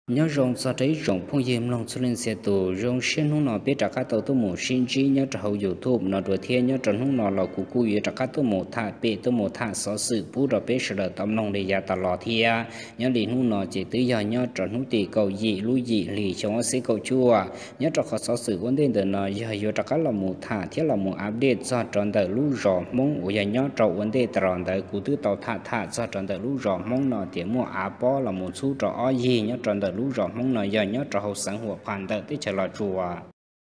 Nyob zoo txog rau ib tsoom phooj ywg mloog txhua leej txhia tus, zoo siab hnub no peb rov qab tau tuaj mus sib ntsib nyob rau hauv YouTube no dua thiab. Nyob rau hnub no los kuv kuj yuav rov qab tuaj mus tham pem tuaj mus tham xov xwm pub rau peb sawv daws tau mloog li yav tas los thiab. Nyob li hnub no ces twb yog nyob rau hnub tim kaum yim lub yim hli xyoo ob txhiab kaum cuaj. Nyob rau qhov xov xwm ua ntej ntawm no yog yuav rov qab los mus tham thiab los mus update txog rau ntawm lub zos Hmoob uas yog nyob rau ua ntej tas los ntawd. Kuv twb tau tham tham txog rau ntawm lub zos Hmoob no tias muaj av pob los mus txhub rau ob yig nyob rau ntawm lub zos Hmoob no yog nyob rau hauv xeev Huam Phas ntawm teb chaws Los Tsuas.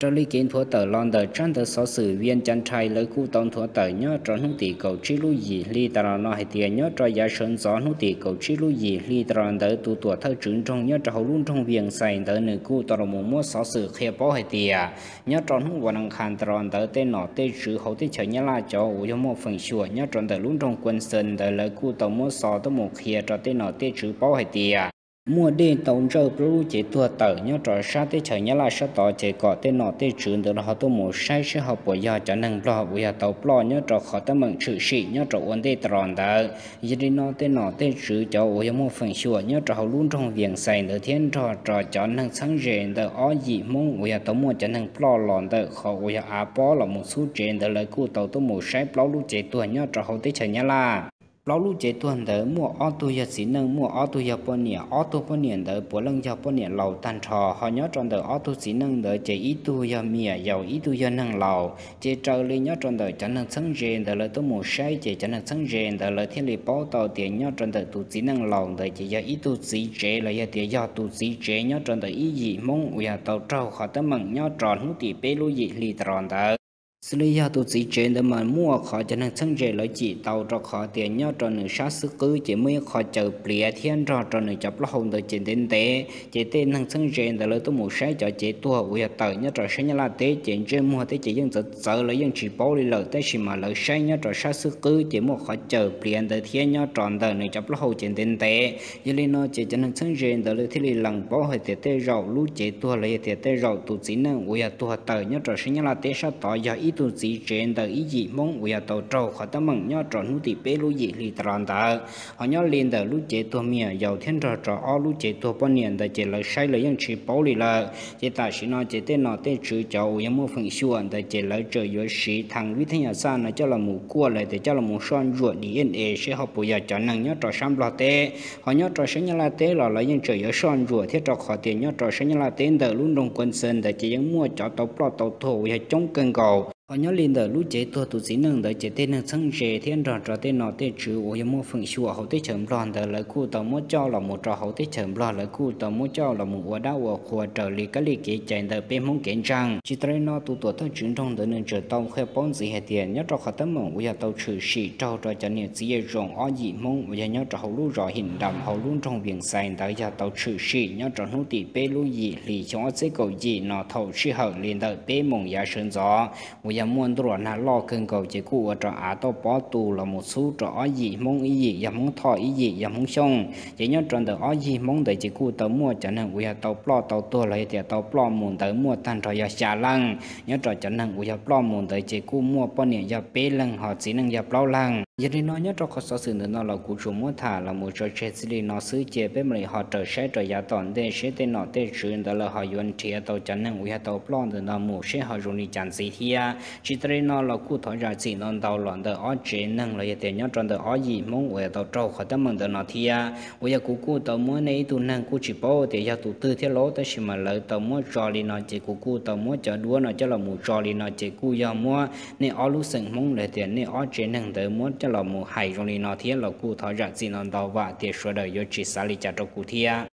Raws li kev nthuav tawm los ntawm tsab ntawv xov xwm Vientiane Times lawv kuj tau nthuav tawm nyob rau hnub tim kaum tsib lub yim hli tas los no hais tias nyob rau yav sawv ntxov hnub tim kaum tsib lub yim hli tas los ntawd tus tuam thawj tswv nroog nyob rau hauv lub nroog Vias Xais ntawd nws kuj tau los mus muab xov xwm qhia paub hais tias nyob rau hnub vas nas khas tas los ntawd tej nom tej tswv hauv teb chaws Nyab Laj cov uas yog muaj feem xyuam nyob rau ntawm lub nroog Kuas Xees ntawd lawv kuj tau muab xov tuaj mus qhia rau tej nom tej tswv paub hais tias muaj dej tau ntsawj plaub lub cev tuag tawm nyob rau sab teb chaws Nyab Laj sab tod ces kom tej nom tej tswv ntawd los ho tuaj mus saib seb ho puas yog cov neeg Nplog uas yog tau ploj nyob rau qhov teeb meem tshwm sim nyob rau ua ntej tas los ntawd. Yog li no tej nom tej tswv cov uas yog muaj feem xyuam nyob rau hauv lub nroog Vias Xais ntawd thiab nrog rau cov neeg txheeb ze ntawm ob yim Hmoob uas yog tau muaj cov neeg ploj los ntawm qhov uas yog av pob los mus txhub tsev ntawd lawv kuj tau tuaj mus saib plaub lub cev tuag nyob rau hauv teb chaws Nyab Laj. Plaub lub cev tuag ntawd muaj ob tug yog txiv neej, muaj ob tug yog poj niam. Ob tug poj niam ntawd puav leej yog poj niam laus tag nrho, ho nyob rau ntawm ob tug txiv neej ntawd ces ib tug yog me nyuam yaus ib tug yog neeg laus. Ces raws li nyob rau ntawm cov neeg txheeb ze ntawd lawv tuaj mus saib ces cov neeg txheeb ze ntawd lawv thiaj li paub tau tias nyob rau ntawm tus txiv neej laus ntawd ces yog ib tug txiv tsev los yog tias yog tus txiv tsev nyob rau ntawm ib yim Hmoob uas yog tau raug qhov teeb meem nyob rau hnub tim peb lub yim hli tas los ntawd. Xws li yog tus txiv tsev ntawd mas muaj qhov cov neeg txheeb ze lawv cim tau rau qhov tias nyob rau nws sab xub qwb ces muaj ib qho caws pliav thiab nrog rau nws cov plaub hau ntawd ces ntev ntev. Ces tej neeg txheeb ze ntawd lawv tuaj mus saib cov cev tuag uas yog tawm nyob rau sab Nyab Laj teb ces ntsej muag thiab ces yeej txawv txawv lawv yeej tsis paub li lawm, tab sis mas lawv saib nyob rau sab xub qwb ces muaj qhov caws pliav ntawd thiab nyob rau ntawm nws cov plaub hau ces ntev ntev. Yog li no ces cov neeg txheeb ze ntawd lawv thiaj li lees paub hais tias tej zaum lub cev tuag los yog tias tej zaum tus txiv neej uas yog tuag tawm nyob rau sab Nyab Laj teb sab tod yog ib tug txiv tsev ntawm ib yim Hmoob uas yog tau raug qhov teeb meem nyob rau hnub tim peb lub yim hli tas los ntawd. Ho nyob li ntawm lub cev tuag me nyuam yaus thiab nrog rau ob lub cev tuag poj niam ntawd ces lawv saib lawv yeej tsis paub li lawm. Ces tam sim no ces tej nom tej tswv cov uas yog muaj feem xyuam ntawd ces lawv tseem yuav siv thaj vib thab nyas xaj no coj los mus kuaj los tias coj los mus soj ntsuam DNA seb ho puas yog cov neeg nyob rau sab Nplog teb. Ho nyob rau sab Nyab Laj teb los lawv yeej tseem yuav soj ntsuam thiab rau qhov tias nyob rau sab Nyab Laj teb ntawm lub nroog Kuas Xees ntawd ces yeej muaj cov tau ploj tau tuag uas yog coob kawg nkaus. Ho nyob li ntawm lub cev tuag tus txiv neej ntawd ces tej neeg txheeb ze thiab nrog rau tej nom tej tswv uas yog muaj feem xyuam hauv teb chaws Nplog ntawd lawv kuj tau muab coj los mus rau hauv teb chaws Nplog, lawv kuj tau muab coj los mus ua dab ua qhua raws li kab li kev cai ntawm peb Hmoob kev ntseeg. Tsis tas li no tus tuam thawj tswv nroog ntawd nws tseem tau qhia paub ntxiv hais tias nyob rau qhov teeb meem uas yog tau tshwm sim raug rau cov niam txiv yawm zoo ob yim Hmoob uas yog nyob rau hauv lub zos Him Nram hauv lub nroog Vias Xais ntawd yog tau tshwm sim nyob rau hnub tim peb lub yim hlis xyoo ob txhiab kaum yim no thaum sij hawm li ntawm peb moos yav sawv ntxov uas yog muaj ntuj los nag loj kawg nkaus ces kuj ua rau av toj pob tu los mus txhub rau ob yim Hmoob, ib yim yog Hmoob Thoj ib yim yog Hmoob Xyooj. Ces nyob rau ntawm ob yig Hmoob ntawd ces kuj tau muaj cov neeg uas yog tau ploj tau tuag los yog tias tau ploj mus ntawd muaj tag nrho yog xya leej. Nyob rau cov neeg uas yog ploj mus ntawd ces kuj muaj poj niam yog peb leeg ho txiv neej yog plaub leeg. Yog li no nyob rau qhov xov xwm ntawm no los kuv tsuas muab tham los mus tso tseg txij li no xwb, cia peb mam li ho raws saib rau yav tom ntej seb tej nom tej tswv ntawd lawv ho yuav nrhiav tau cov neeg uas yog tau ploj ntawm no mus seb ho zoo li cas ntxiv thiab. Tsis tas li no los kuj thov zam txim ntau ntau los ntawm ob tsev neeg los yog tias nyob rau ntawm ob yim Hmoob uas yog tau raug qhov teeb meem ntawm no thiab. Uas yog kuv kuj tau muab nej ib tug neeg kuj tsis paub tias yog tus twg thiab lauj, tab sis mas lawv tau muab tso li no ces kuv kuj tau muab cov duab no coj los mus tso li no ces kuj yog muab nej ob lub xeem Hmoob los tias nej ob tsev neeg ntawd muab coj los mus hais zoo li no thiab los kuj thov zam txim ntau ntau, vam tias sawv daws yuav tsis xav li cas rau kuv thiab.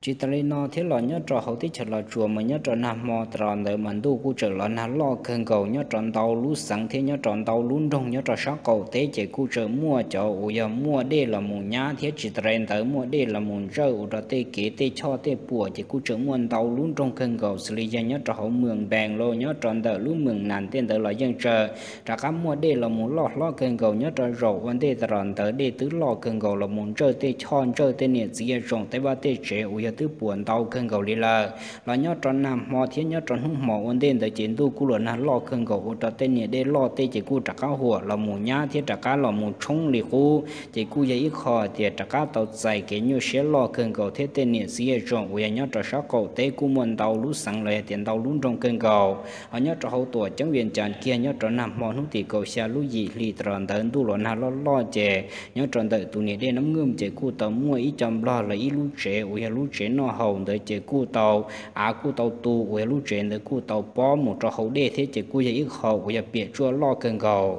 Tsis tas li no thiab los nyob rau hauv teb chaws Los Tsuas mas nyob rau nag hmo tas los ntawd mas ntuj kuj tseem los nag loj kawg nkaus nyob rau ntau lub xeev thiab nyob rau ntau lub nroog nyob rau sab qaum teb ces kuj tseem muaj cov uas yog muaj dej los mus nyab thiab tsis tas li ntawd muaj dej los mus ntsawj ua rau tej kev tej choj tej puam ces kuj tseem muaj ntau lub nroog kawg nkaus xws li yog nyob rau hauv Moos Npees los nyob rau ntawm lub Moos Nas tej ntawd los yeej tseem rov qab muaj dej los mus loj hlob kawg nkaus nyob rau zaum ua ntej tas los ntawd dej twb loj kawg nkaus los mus ntsawj tej choj ntsawj tej niam txiv yawm zoo tej vaj tej tsev uas twb puas ntau kawg nkaus li lawm. Los nyob rau nag hmo thiab nyob rau hnub hmo ua ntej ntawd ces ntuj kuj los nag loj kawg nkaus ua rau tej niam dej loj tej ces kuj rov qab huam los mus nyab thiab rov qab los mus tshoob li qub, ces kuj yog ib qho tias rov qab tau txais kev nyuaj siab loj kawg nkaus thiab tej niam txiv yam tsoom uas yog nyob rau sab qaum teb kuj muaj ntau lub xeev los yog tias ntau lub nroog kawg nkaus. Ho nyob rau hauv tuam ceeb Vias Cas kiag nyob rau nag hmo hnub tim kaum xya lub yim hli tas los ntawd ntuj los nag loj loj ces nyob rau ntawm tus niam dej Nab Nwj ces kuj tau muaj ib co nplog lawv ib lub tsev uas yog lub tsev noj haus ntawd ces kuj tau, av kuj tau tu uas yog lub tsev ntawd kuj tau pob mus rau hauv dej thiab ces kuj yog ib qho uas yog piam tsuaj loj kawg nkaus.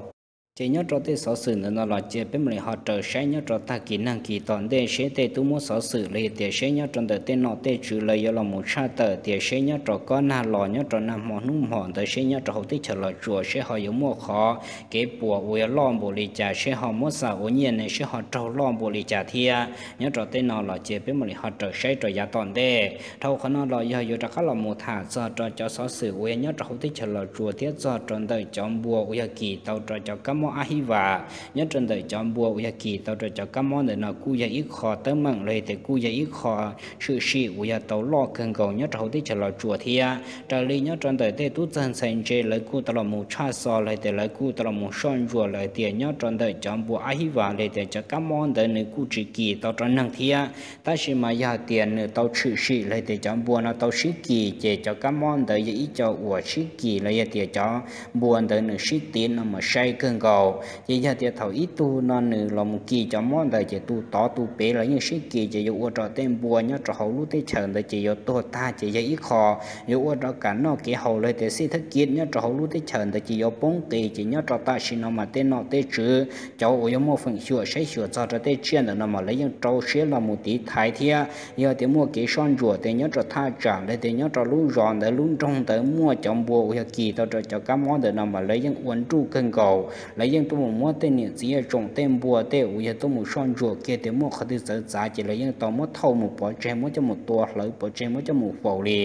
Ces nyob rau tej xov xwm ntawm no los cia peb mam li ho raws saib nyob rau tag kis neeg kis tom ntej seb tej tub muab xov xwm los yog tias seb nyob rau ntawm tej nom tej tswv lawv yuav los mus tshaj tawm tias seb nyob rau kob nag los nyob rau nag hmo hnub hmo ntawd seb nyob rau hauv teb chaws Los Tsuas seb ho yuav muaj qhov kev puas uas yog loj npaum li cas, seb ho muab xam ua nyiaj ne seb ho raug loj npaum li cas thiab. Nyob rau tej no los cia peb mam li ho raws saib rau yav tom ntej. Dhau qhov no los yog yuav rov qab los mus tham txog rau cov xov xwm uas yog nyob rau hauv teb chaws Los Tsuas thiab txog rau ntawm cov npua uas yog kis tau rau cov kab mob ab hib vas. Nyob rau ntawm cov npua uas yog kis tau rau cov kab mob ntawm no kuj yog ib qho teeb meem los yog tias kuj yog ib qho tshwm sim uas yog tau loj kawg nkaus nyob rau hauv teb chaws Los Tsuas thiab. Raws li nyob rau ntawm tej tub txawg ntxhais ntse lawv kuj tau los mus tshaj xov los yog tias lawv kuj tau los mus soj ntsuam lawm tias nyob rau ntawm cov npua ab hib vas los yog tias cov kab mob ntawd nws kuj tsis kis tau rau neeg thiab. Tab sis mas yog tias nws tau tshwm sim los yog tias cov npua no tau sib kis ces cov kab mob ntawd yog ib co uas sib kis los yog tias cov npua ntawd nws sib tiv no mas sai kawg nkaus. Ces yog tias thaum ib tug no nws los mus kis cov mob ntawd ces tus tod tus pem los yeej sib kis ces yuav ua rau tej npua nyob rau hauv lub teb chaws ntawd ces yuav tuag tag ces yog ib qho yuav ua rau kam noj kev haus los yog tias xij thab kiv nyob rau hauv lub teb chaws ntawd ces yuav poob qis. Ces nyob rau tam sim no mas tej nom tej tswv cov uas yog muaj feem xyuam saib xyuas txog rau tej tsiaj ntawm no mas lawv yeej rau siab los mus tiv thaiv thiab. Yog tias muaj kev soj ntsuam tias nyob rau thaj tsam los tias nyob rau lub zos ntawd lub nroog ntawd muaj cov npua uas yog kis tau rau cov kab mob ntawm no mas lawv yeej ua nruj kawg nkaus, lawv yeej tuaj mus muab tej niam txiv yam tsoom tej npua tej uas yog tuaj mus soj ntsuam kiag tias muaj qhov twg txawv txav ces lawv yeej tau muab thauj mus pov tseg, muab coj mus tua hlawv pov tseg, muab coj mus faus li.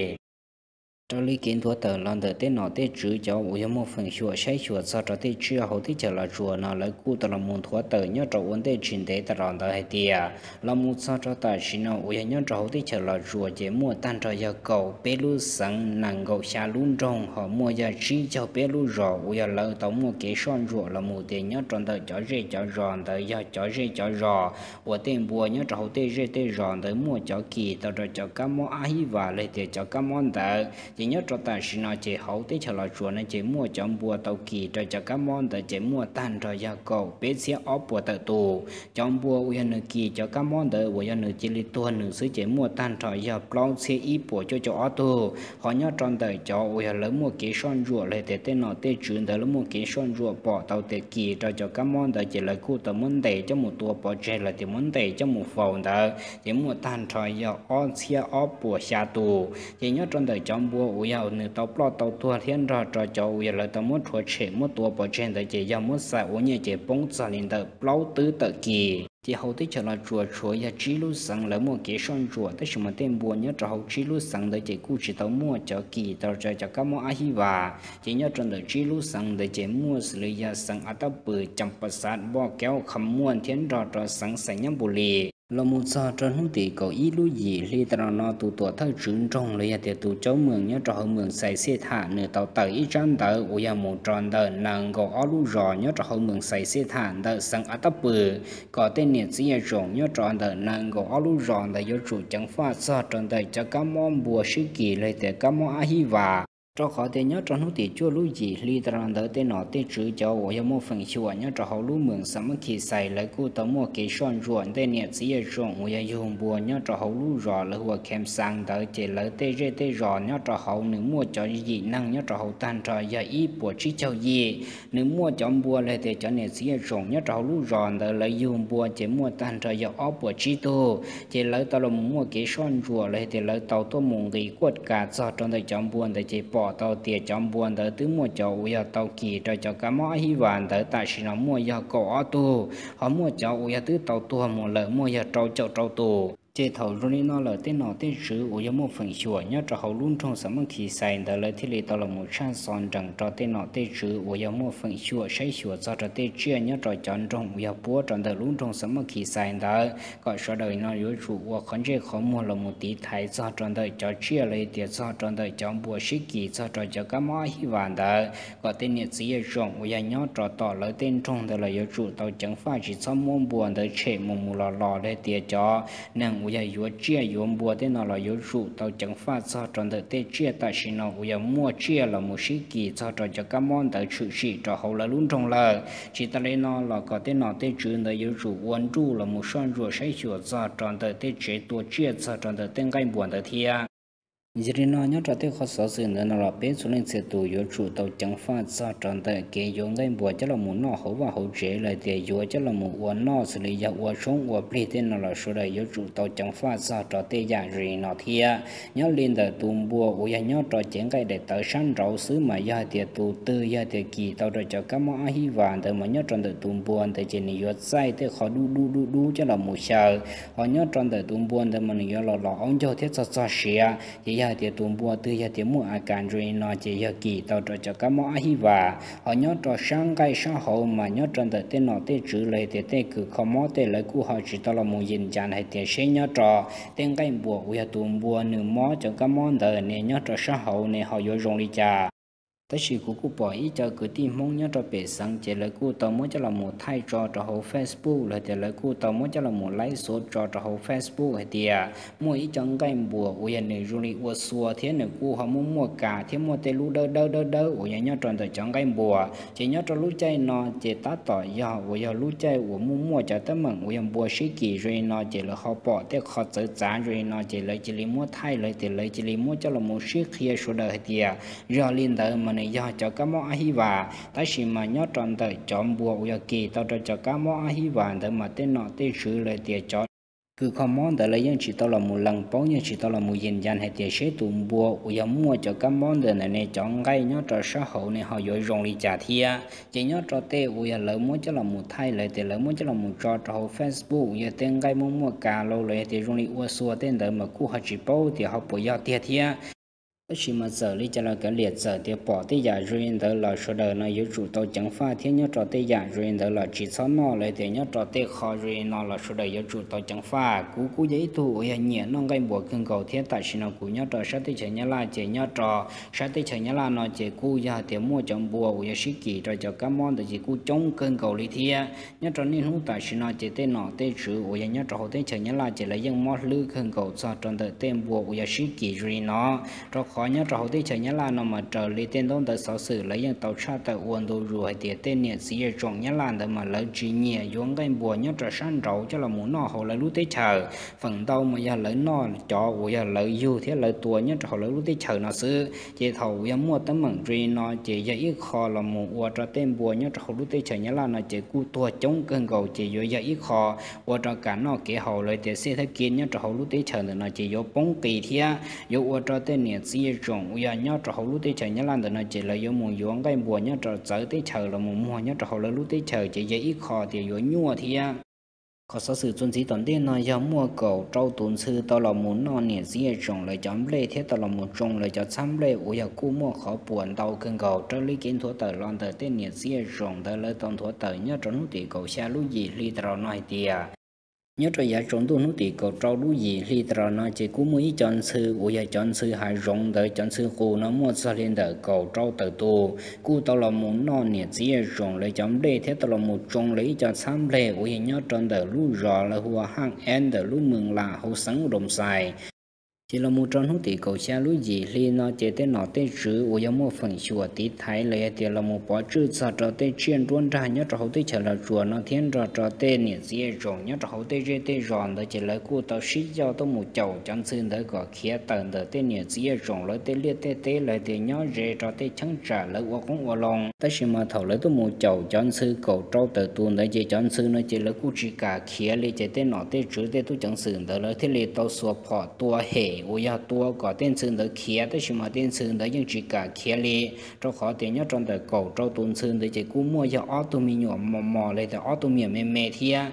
Raws li kev nthuav tawm los ntawm tej nom tej tswv cov uas yog muaj feem xyuam saib xyuas txog rau tej tsiaj hauv teb chaws Los Tsuas no lawv kuj tau los mus nthuav tawm nyob rau ua ntej tsis ntev tas los ntawd hais tias los mus txog rau tam sim no uas yog nyob rau hauv teb chaws Los Tsuas ces muaj tag nrho yog kaum peb lub xeev, nees nkaum xya lub nroog, ho muaj yog tsib caug peb lub zos uas yog lawv tau muaj kev soj ntsuam los mus tias nyob rau ntawm cov zej cov zos ntawd yog cov zej cov zos uas tej npua nyob rau hauv tej zej tej zos ntawd muaj cov kis tau rau cov kab mob ab hib vas los tias cov kab mob ntawd. Ces nyob rau tam sim no ces hauv teb chaws Los Tsuas no ces muaj cov npua tau kis rau cov kab mob ntawd ces muaj tag nrho yog kaum peb txhiab ob puas tawm tus. Cov npua uas yog nws kis cov kab mob ntawd uas yog nws cia li tuag nws xwb ces muaj tag nrho yog plaub txhiab ib puas cuaj caum ob tug. Ho nyob rau ntawm cov uas yog lawv muaj kev soj ntsuam los tias tej nom tej tswv ntawd lawv muaj kev soj ntsuam pom tau tias kis rau cov kab mob ntawd ces lawv kuj tau muab ntes coj mus tua pov tseg los tias muab ntes coj mus faus ntawd ces muaj tag nrho yog ob txhiab ob puas xya tus. Ces nyob rau ntawm cov npua uas yog nws tau ploj tau tuag thiab nrog rau cov uas yog lawv tau muab rhuav tshem muab tua pov tseg ntawd ces yog muab xam ua nyiaj ces poob txog li ntawm plaub twb tawm kis. Ces hauv teb chaws Los Tsuas tshuav yog tsib lub xeev lawv muaj kev soj ntsuam tab sis mas tej npua nyob rau hauv tsib lub xeev ntawd ces kuj tsis tau muaj cov kis tau rau cov kab mob ab hib vas. Ces nyob rau ntawm tsib lub xeev ntawd ces muaj xws li yog xeev Av Tab Pws, Cas Pas Xav, Npoj Kaub, Kham Muaj thiab nrog rau xeev Xais Nyab Npus Lis. Los mus txog rau hnub tim kaum ib lub yim hli tas los no tus tuam thawj tswv nroog los yog tias tus caub moos nyob rau hauv moos Xais Xej Tham nws tau tawm ib tsab ntawv uas yog mus rau ntawm nees nkaum ob lub zos nyob rau hauv moos Xais Xej Tham ntawm xeev Av Tab Pws kom tej niam txiv yam tsoom nyob rau ntawm nees nkaum ob lub zos ntawd yuav tsum ceev faj txog rau ntawm cov kab mob npua sib kis los tias kab mob ab hib vas. Rau qhov tias nyob rau hnub tim cuaj lub yim hli tas los ntawd tej nom tej tswv cov uas yog muaj feem xyuam nyob rau hauv lub moos Xam Mab Khis Xais lawv kuj tau muaj kev soj ntsuam ntej niam txiv yam tsoom uas yog yug npua nyob rau hauv lub zos lawv hu ua Khem Xav ntawd ces lawv tej zej tej zos nyob rau hauv nws muaj cov yim neeg nyob rau hauv tag nrho yog ib puas tsib caug yim. Nws muaj cov npua los tias cov niam txiv yam tsoom nyob rau hauv lub zos ntawd lawv yug npua ces muaj tag nrho yog ob puas tsib tug. Ces lawv tau los muaj kev soj ntsuam los tias lawv tau tuaj mus nqis kuaj kas txog rau ntawm cov npua ntawd ces pom tau tias cov npua ntawd twb muaj cov uas yog tau kis rau cov kab mob ab hib vas ntawd tam sim no muaj yog kaum ob tug, ho muaj cov uas yog twb tau tuag mus lawm muaj yog rau caum rau tus. Ces thaum zoo li no lawm tej nom tej tswv uas yog muaj feem xyuam nyob rau hauv lub nroog Xam Maj Khis Xais ntawd lawv thiaj li tau los mus tshaj xov nrees rau tej nom tej tswv uas yog muaj feem xyuam saib xyuas txog rau tej tsiaj nyob rau cov nroog uas yog puab rau ntawm lub nroog Xam Maj Khis Xais ntawd kom sawv daws no yuav tsum ua qhov ntsej qhov muag los mus tiv thaiv txog rau ntawm cov tsiaj los yog tias txog rau ntawm cov npua sib kis txog rau cov kab mob ab hib vas ntawd kom tej niam txiv yaj tsoom uas yog nyob rau tom lawv tej nroog ntawd los yuav tsum tau ceev faj tsis txhob muab npua ntawd tshem mus mus los los los tias cov neeg uas yog yuav tsiaj yuav npua tej no los yuav tsum tau ceev faj txog rau ntawm tej tsiaj tam sim no uas yog muaj tsiaj los mus sib kis txog rau cov kab mob ntawd tshwm sim rau hauv lawv lub nroog lawm. Tsis tas li no los kom tej nom tej tswv ntawd yuav tsum ua nruj los mus soj ntsuam saib xyuas txog rau ntawm tej tsev tua tsiaj txog rau ntawm tej nqaij npuas ntawd thiab. Yog li no nyob rau tej qhov xov xwm ntawd no los peb txhua leej txhia tus yuav tsum tau ceev faj txog rau ntawm kev yuav nqaij npuas coj los mus noj hauv vaj hauv tsev los tias yuav coj los mus ua noj xws li yog ua tshoob ua plig tej no los sawv daws yuav tsum tau ceev faj txog rau tej yam zoo li no thiab. Nyob li ntawm tus npua uas yog nyob rau cev nqaij daim tawv sab nraud xwb mas yog hais tias tus twg yog tias kis tau rau cov kab mob ab hib vas ntawd mas nyob rau ntawm tus npua ntawd ces nws yuav txaij tej qhov dub dub dub dub coj los mus xyaw. Ho nyob rau ntawm tus npua ntawd mas nws yuav los los aub ncaug thiab txog txog siav. Ces yog hais tias tus npua twg yog tias muaj a kas zoo li no ces yog kis tau rau cov kab mob ab hib vas. Ho nyob rau sab nqaij sab hauv mas nyob rau ntawm tej nom tej tswv los yog tias tej kws kho mob tej lawv kuj ho tsis tau los mus yees cas hais tias seb nyob rau tej nqaij npuas uas yog tus npua nws mob cov kab mob ntawd ne nyob rau sab hauv ne ho yuav zoo li cas. Tab sis kuv kuj pom ib co kwv tij Hmoob nyob rau pem xeev ces lawv kuj tau muab coj los mus thaij tso rau hauv Facebook los tias lawv kuj tau muab coj los mus laib xuav tso rau hauv Facebook hais tias muaj ib co nqaij npuas uas yog nws zoo li ua xua thiab nws kuj ho muaj muaj kas thiab muaj tej lub dawb dawb dawb dawb uas yog nyob rau ntawm cov nqaij npuas. Ces nyob rau lub caij no ces tab tom yog uas yog lub caij uas muaj muaj cov teeb meem uas yog npua sib kis zoo li no ces lawv ho pom tej qhov txawv txav zoo li no ces lawv cia li muab thaij los tias lawv cia li muab coj los mus sib qhia sawv daws hais tias yog li ntawd mas nws yog cov kab mob ab hib vas. Tab sis mas nyob rau ntawm cov npua uas yog kis tau rau cov kab mob ab hib vas ntawd mas tej nom tej tswv los tias cov kws kho mob ntawd lawv yeej tsis tau los mus lees paub yeej tsis tau los mus yees cas hais tias seb tus npua uas yog muaj cov kab mob ntawd ntawm ne cov nqaij nyob rau sab hauv ne ho yuav zoo li cas thiab. Ces nyob rau tej uas yog lawv muab coj los mus thaij los tias lawv muab coj los mus tso rau hauv Facebook uas yog tej nqaij muaj muaj kas los los yog tias zoo li ua xua tej ntawd mas kuj ho tsis paub tias ho puas yog tiag thiab. Tab sis mas txawm li cas los kav liam txawm tias pom tej yam zoo li ntawd los sawv daws no yuav tsum tau ceev faj thiab nyob rau tej yam zoo li ntawd los tsis txhob noj los tias nyob rau tej qho zoo li no los sawv daws yuav tsum tau ceev faj. Kuv kuj yog ib tug uas yog nyiam noj nqaij npuas kawg nkaus thiab tam sim no kuv nyob rau sab teb chaws Nyab Laj ces nyob rau sab teb chaws Nyab Laj no ces kuj yog tias muaj cov npua uas yog sib kis rau cov kab mob ntawd ces kuj coob kawg nkaus li thiab. Nyob rau niaj hnub tam sim no ces tej nom tej tswv uas yog nyob rau hauv teb chaws Nyab Laj ces lawv yeej mob hlwb kawg nkaus txog rau ntawm tej npua uas yog sib kis zoo li no. Rau qhov nyob rau hauv teb chaws Nyab Laj no mas raws li tej ntaub ntawv xov xwm lawv yeej tau tshaj tawm ua ntu zus hais tias tej niam txiv yaj tsoom Nyab Laj ntawd mas lawv tsis nyiam yuav nqaij npuas nyob rau sab nraud coj los mus noj hauv lawv lub teb chaws. Feem ntau mas yog lawv noj cov uas yog lawv yug thiab lawv tua nyob rau hauv lawv lub teb chaws no xwb. Ces thaum uas yog muaj teeb meem zoo li no ces yog ib qho los mus ua rau tej npua nyob rau hauv lub teb chaws Nyab Laj no ces kuj tuag coob kawg nkaus ces yuav yog ib qho ua rau kev noj kev haus los tias xej thab kev nyob rau hauv lub teb chaws ntawm no ces yuav poob qis thiab yuav ua rau tej niam txiv yaj tsoom uas yog nyob rau hauv lub teb chaws Nyab Laj ntawm no ces lawv yuav mus yuav nqaij npuas nyob rau txawv teb chaws los mus muag nyob rau hauv lawv lub teb chaws ces yog ib qho tias yuav nyuaj thiab. Qhov xov xwm txuas ntxiv tom ntej no yog muaj kaum rau tus ntxhw tau los mus noj niam txiv yaj tsoom lawv cov nplej thiab tau los mus tsoo lawv cov txhab nplej uas yog kuj muaj qhov puas ntau kawg nkaus raws li kev nthuav tawm los ntawm tej niam txiv yaj tsoom ntawd lawv tau nthuav tawm nyob rau hnub tim kaum xya lub yim hli tas los no hais tias nyob rau yav tsaus ntuj hnub tim kaum rau lub yim hli tas los no ces kuj muaj ib co ntxhw uas yog cov ntxhw hav zoov ntawd cov ntxhw qus no muaj txog li ntawm kaum rau tawm tus kuj tau los mus noj niam txiv yaj tsoom lawv cov nplej thiab tau los mus tsoo lawv ib co txhab nplej uas yog nyob rau ntawm lub zos lawv hu ua Haj Ev ntawm lub moos Las hauv xeev Doos Xais. Ces los mus rau hnub tim kaum xya lub yim hli no ces tej nom tej tswv uas yog muaj feem xyuam tiv thaiv los yog tias los mus pov tswj txog rau tej tsiaj nruab nrag nyob rau hauv teb chaws Los Tsuas no thiab nrog rau tej niam txiv yaj tsoom nyob rau hauv tej zej tej zos ntawd ces lawv kuj tau sib coj tuaj mus caum cov ntxhw ntawd kom khiav tawm ntawm tej niam txiv yaj tsoom lawv tej liaj tej teb los tias nyob ze rau tej cheeb tsam lawv ua qoob ua loo. Tab sis mas thaum lawv tuaj mus caum cov ntxhw kaum rau tawm tus ntawd ces cov ntxhw no ces lawv kuj tsis kam khiav li ces tej nom tej tswv tej tub ceev xwm ntawd lawv thiaj li tau xuas phom tua hem uas yog tua kom tej ntxhw ntawd khiav tab sis mas tej ntxhw ntawd yeej tsis kam khiav li. Rau qhov tias nyob rau ntawm kaum rau tus ntxhw ntawd ces kuj muaj yog ob tug me nyuam mos mos los tias ob tug me nyuam me me thiab.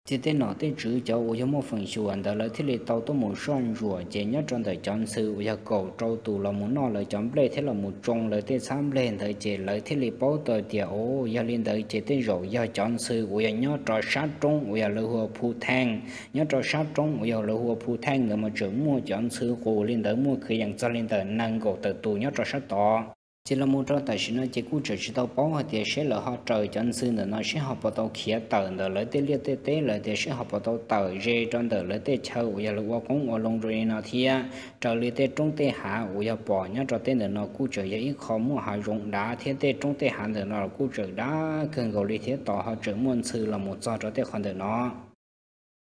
Ces tej nom tej tswv cov uas yog muaj feem xyuam ntawd lawv thiaj li tau tuaj mus soj ntsuam, ces nyob rau ntawm cov ntxhw uas yog kaum rau tus los mus noj lawv cov nplej thiab los mus tsoo lawv tej txhab nplej ntawd, ces lawv thiaj li paub tau tias, o, yog li ntawd ces tej zaum yog cov ntxhw uas yog nyob rau sab roob uas yog lawv hu ua Phu Theej. Nyob rau sab roob uas yog lawv hu ua Phu Theej ntawd mas tseem muaj cov ntxhw qus li ntawd muaj kwv yees txog li ntawm nees nkaum tawm tus nyob rau sab tod. Ces los mus rau tam sim no ces kuj tseem tsis tau paub hais tias seb lawv ho raws cov ntxhw ntawm no seb ho puas tau khiav tawm ntawm lawv tej liaj tej teb lawm tias seb ho puas tau tawm ze rau ntawm lawv tej chaw uas yog lawv ua qoob ua loo zoo li no thiab. Raws li tej roob tej hav uas yog pom nyob rau tej ntawm no kuj tseem yog ib qho muaj hav zoov dav thiab tej roob tej hav ntawm no los kuj tseem dav kawg nkaus li thiab tos ho tseem muaj ntxhw los mus txog rau tej qhov ntawm no.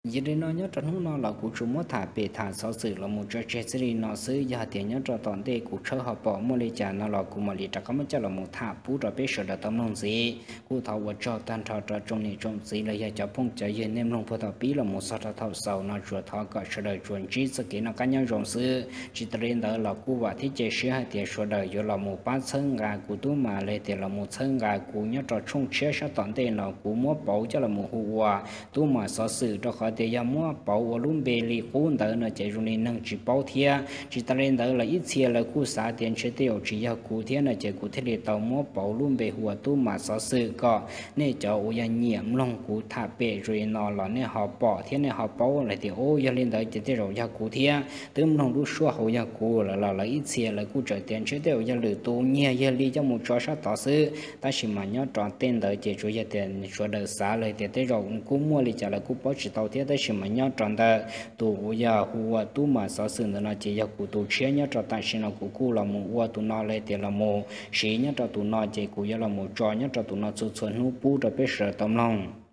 Yog li no nyob rau hnub no los kuv tsuas muab tham pem tham xov xwm los mus tso tseg txij li no xwb. Yog hais tias nyob rau tom ntej kuv tshawb ho pom muaj li cas no los kuv mam li rov qab muab coj los mus tham pub rau peb sawv daws tau mloog ntxiv. Kuj thov ua tsaug tag nrho rau tsoom niam tsoom txiv los yog cov phooj cov ywg nej mloog puag thaum pib los mus txog rau thaum xaus no tsuas thov kom sawv daws tsuas ntsib txoj kev noj qab nyob zoo xwb. Tsis tas li ntawd los kuj vam thiab cia siab hais tias sawv daws yuav los mus pab txhawb nqa kuv tub mas los tias los mus txhawb nqa kuv nyob rau tshooj tshiab sab tom ntej no kuv muab pauv coj los mus hu ua tub mas xov xwm, rau qhov tias yog muab pauv ua lub npe li qub ntawd no ces zoo li neeg tsis paub thiab. Tsis tas li ntawd los ib txhia lawv kuj xav tias ntshe tej zaum tsis yog kuv thiab no ces kuv thiaj li tau muab pauv lub npe hu ua tub mas xov xwm kom nej cov uas yog nyiam mloog kuv tham pem zoo li no los nej ho pom thiab nej ho paub lawm tias, o, yog li ntawd ces tej zaum yog kuv thiab. Twb mloog lub suab hauv yog kuv lawm los lawv ib txhia lawv kuj tseem tias ntshe tej zaum yog lwm tus nyiag yawg li coj mus tso sab tod xwb. Tab sis mas nyob rau tej ntawd ces tsuas yog tias sawv daws xav lawm tias tej zaum kuj muaj li cas lawv kuj paub tsis tau thiab. Tab sis mas nyob rau ntawm tus uas yog hu ua tub mas xov xwm ntawm no ces yog kuv tus tshiab nyob rau tam sim no kuv kuj los mus ua tus no los tias los mus siv nyob rau tus no ces kuv yuav los mus tso nyob rau tus no txhua txhua hnub pub rau peb sawv daws tau mloog.